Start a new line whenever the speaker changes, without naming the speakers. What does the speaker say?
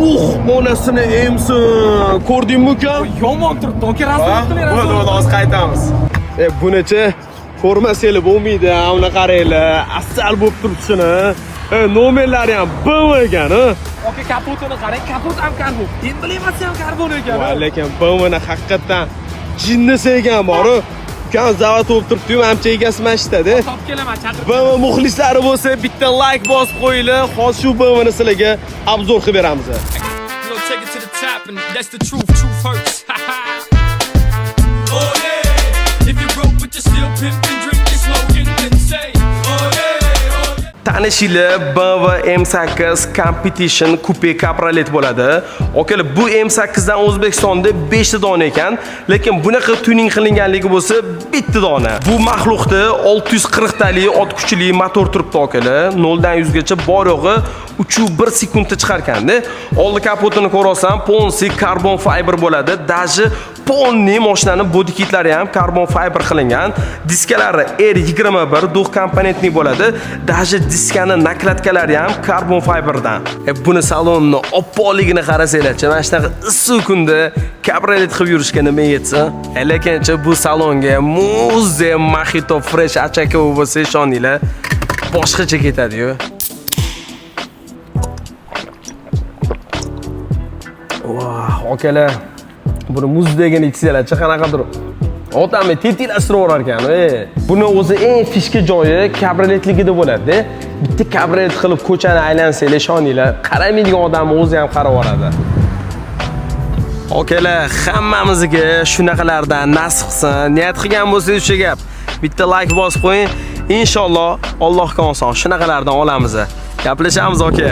Onasini emsin. Ko'rdingmi, ukam?
Yomon turibdi, aka, razm qiling, razm.
Bo'ldi, bo'ldi, hozir qaytamiz. E, bunichi ko'rmasanglar bo'lmaydi, uni qaranglar. Asal bo'lib turibdi shuni. E, nomerlari ham BMW ekan, ha?
Aka, kapotini qarang, kapot ham karbon. Emblemasi ham karbon ekan.
Va lekin BMWni haqiqatdan jinnisi ekan boru. Ukam zavod bo'lib turibdi-yu, manimcha egasi mana shu yerda.
Topib kelaman, chaqirib.
BMW muxlislari bo'lsa, bitta like bosib qo'yinglar. Hozir shu BMWni sizlarga обзор qilib beramiz.
You know, take it to the top, and that's the truth. Truth hurts. Oh yeah. If you broke, but you're still pimping, drinking, smoking, then say, oh yeah, oh yeah.
Tanishinglar, BMW M8 Competition Coupe Cabriolet bo'ladi. Akalar, bu M8 dan O'zbekistonda 5 ta dona ekan, lekin bunaqa tuning qilinganligi bo'lsa bitta dona. Bu maxluqda 640 talik ot kuchli motor turibdi, akalar. 0 dan 100 gacha bor yo'g'i 3,1 sekundda chiqar ekanda. Oldi kapotini ko'rasan, полностью carbon fiber bo'ladi. Даже полный mashinani body kitlari ham carbon fiber qilingan. Diskalari R21 двухкомпонентный bo'ladi. Даже diskani накладка lari ham carbon fiberdan. E, buni salonni oppoqligini qarasanglarchi, mana shunaqa issiq kunda kabriolet qilib yurishga nima yetsin? E, lekinchi bu salonga muzdek Mojito Fresh Achakova bo'lsa, ishoninglar, boshqacha ketadi-yu. Voh, akalar, buni muzdagini ichsanglarchi, qanaqadir odamni tetiklashtirib yuborar ekan. E. Buni o'zi eng фишка joyi kabrioletligida bo'ladi. Bitta kabriolet qilib ko'chani aylansanglar, ishoninglar, qaramaydigan odam o'zi ham qarab yuboradi. Akalar, hammamizga shunaqalardan nasib qilsin. Niyat qilgan bo'lsangiz o'sha gap. Bitta like bosib qo'ying. Inshaalloh Allohga oson shunaqalardan olamiz. Gaplashamiz, aka.